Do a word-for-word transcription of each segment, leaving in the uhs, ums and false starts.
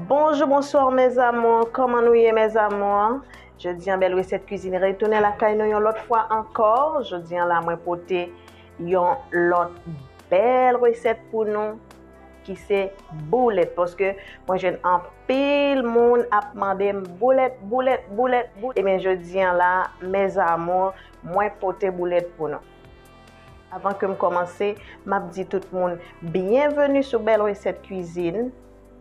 Bonjou, bonswa, mes amours. Kòman nou ye, mes amours? Jodi an, Bèl Resèt Kwizin retounen lakay nou yon lòt fwa ankò. Jodi an la, mwen pote yon lòt bèl resèt pou nou, ki se boulèt. Paske mwen jwenn anpil moun ap mande m boulèt, boulèt, boulèt, boulèt. Ebyen, jodi an la, mes amours, mwen pote boulèt pou nou. Avan ke m kòmanse, m ap di tout moun byenveni sou Bèl Resèt Kwizin.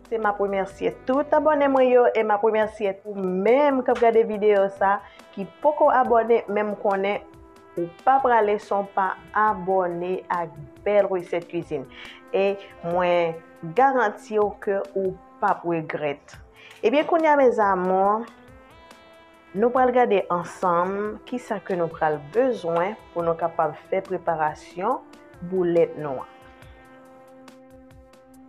Se m ap remèsye tout abòne mwen yo e m ap remèsye ou menm k ap gade videyo sa ki poko abòne, men m konnen ou pa prale san w pa abòne ak Bèl Resèt Kwizin. E mwen garanti w ke ou p ap regrèt. Ebyen, kounye a, mes amours, nou pral gade ansanm kisa ke nou pral bezwen pou nou kapab fè preparasyon boulèt nou an.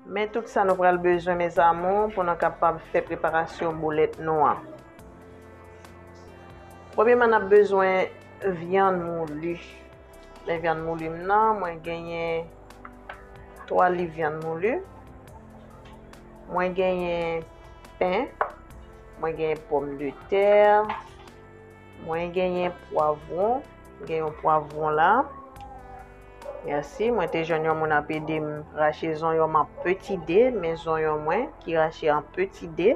Men tout sa nou pral bezwen, mes amours, pou nou kapab fè preparasyon boulèt nou an. Premyèman, n ap bezwen vyann mouli. Men vyann mouli m nan, mwen genyen twa liv vyann mouli. Mwen genyen pen. Mwen genyen pòmdetè. Mwen genyen pwavwon. Mwen gen yon pwavwon la. Mèsi. Mwen te jwenn yon moun ap ede m rache zonyon m an peti de, men zonyon mwen ki rache an peti de.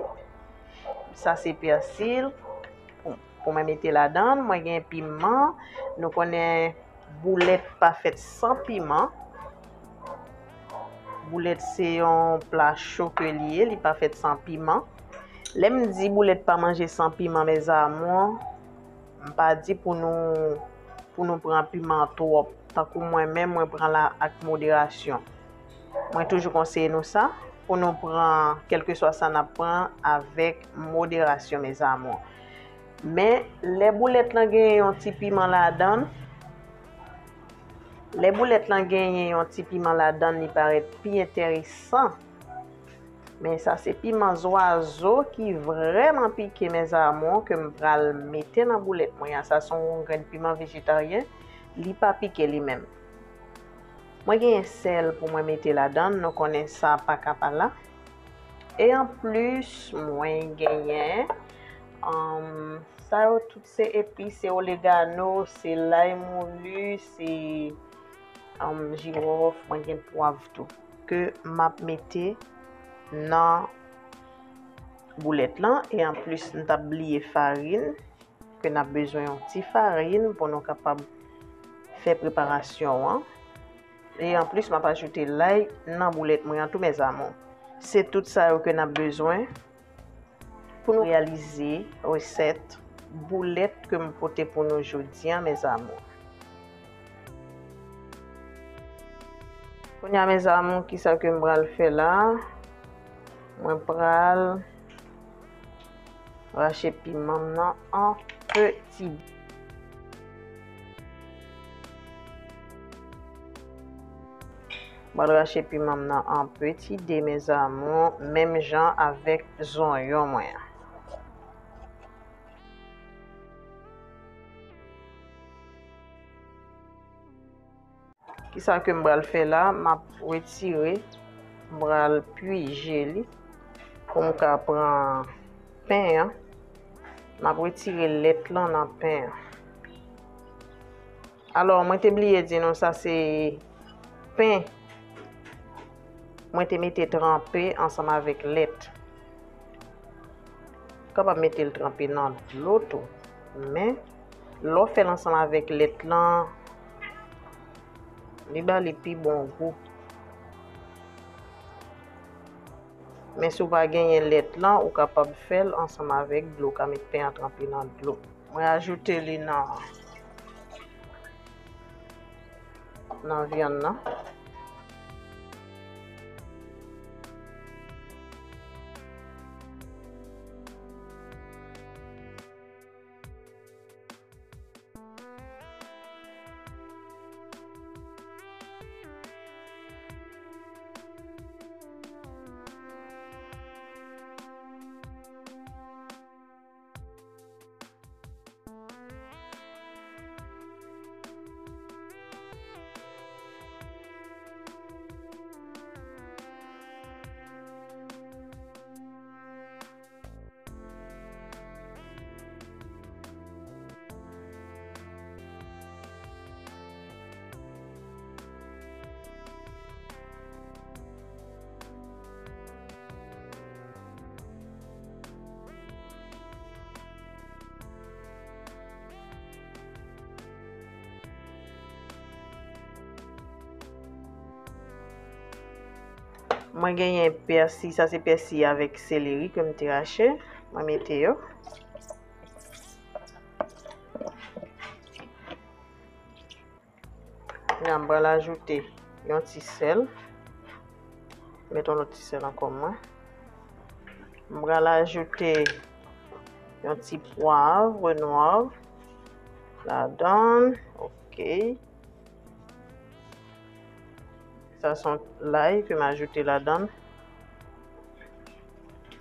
Sa se pèsil. Pou, pou mwen mete ladan l, mwen gen piman. Nou konnen boulèt pa fèt san piman. Boulèt se yon pla cho ke li ye, li pa fèt san piman. Lè m di boulèt pa manje san piman, mes amours, m pa di pou nou, pou nou pran piman twòp. Tankou mwen menm, mwen pran l ak moderasyon. Mwen toujou konseye nou sa, pou nou pran, kèlkeswa sa n ap pran, avèk moderasyon, mes amours. Men, lè boulèt lan genyen yon ti piman ladan l, lè boulèt lan genyen yon ti piman ladan l, li parèt pi enteresan. Men sa se piman zwazo ki vrèman pike, mes amours, ke m pral mete nan boulèt mwen an. Sa se yon grenn piman vejetaryen, li pa pike li menm. Mwen genyen sèl pou mwen mete ladan l, nou konnen sa pa ka pa la. E anplis, mwen genyen, um, sa yo tout se epis, se oregano, se lay mouli, se, um, jiwòf, mwen gen pwav tou. Ke m ap mete nan boulèt lan. E anplis, m t ap bliye farin, ke n ap bezwen yon ti farin pou nou kapab fè preparasyon an. E anplis, m ap ajoute lay nan boulèt mwen an tou, mes amours. Se tout sa yo ke n ap bezwen pou nou reyalize resèt boulèt ke m pote pou nou jodi an, mes amours. Kounye a, mes amours, kisa ke m pral fè la? Mwen pral rache piman m nan an peti. Mwen rache piman m nan an peti de, mes amours, menm jan avèk zonyon mwen an. Kisa ke m pral fè la? M ap retire, m pral pije li pou m ka pran pen an. M ap retire lèt lan nan pen an. Alò, mwen te bliye di nou sa se pen mwen te mete tranpe ansanm avèk lèt. Ou kapab mete l tranpe nan dlo tou. Men, lè w fè l ansanm avèk lèt lan, li ba li pi bon gou. Men si w pa genyen lèt lan, ou kapab fè l ansanm avèk dlo, w ka met pen an tranpe nan dlo. Mwen ajoute li nan, nan vyann nan. Mwen genyen pèsi, sa se pèsi avèk seleri ke m te rache. Mwen mete yo. Kounye a m pral ajoute yon ti sèl. Met yon lòt ti sèl ankò mwen. M pral ajoute yon ti pwav nwa ladan. Ok. Sa se yon lay ke m ajoute ladan.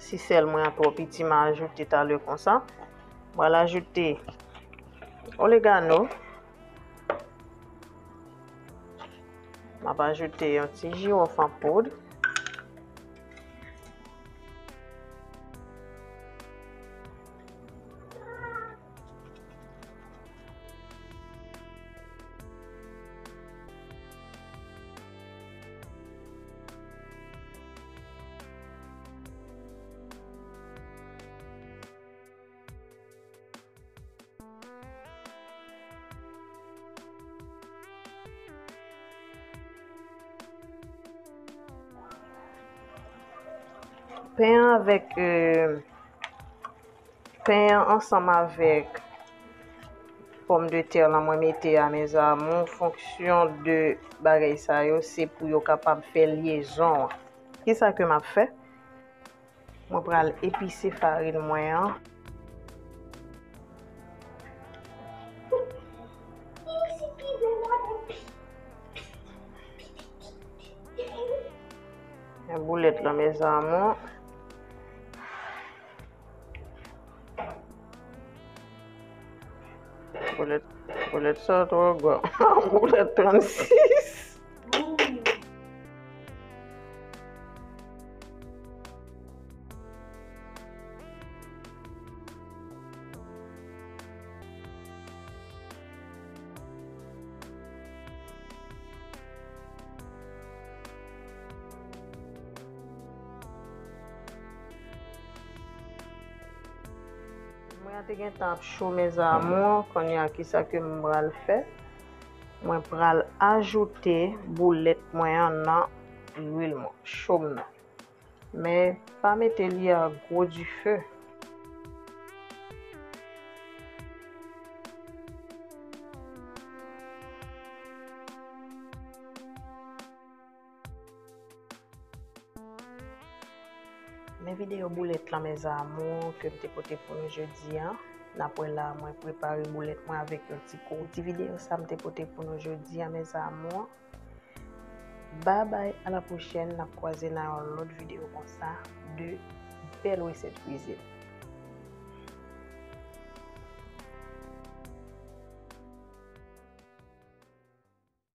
Si sèl mwen an twò piti, m a ajoute talè konsa. M pral ajoute oregano. M ap ajoute yon ti jiwòf an poud. Pen an avèk, euh, pen an ansanm avèk pòmdetè lan mwen mete a, mes amours, fonksyon de bagay sa yo, se pou yo kapab fè lyezon an. Kisa ke m ap fè? Mwen pral epise farin mwen an. Boulèt lan, mes amours. Boulèt, boulèt sa twò gwo. Boulèt trannsis. Mwen an te gentan ap cho, mes amours. Kounye a, kisa ke m pral fè? Mwen pral ajoute boulèt mwen an nan lwil mwen, cho m nan. Men pa mete li a gwo dife. Men videyo boulèt lan, mes amours, ke m te pote pou nou jodi a. N ap wè la, mwen prepare boulèt mwen avèk yon ti kou. Ti videyo sa m te pote pou nou jodi a, mes amours. Babay, a la pwochèn, n ap kwaze nan yon lòt videyo konsa de bèl resèt kwizin.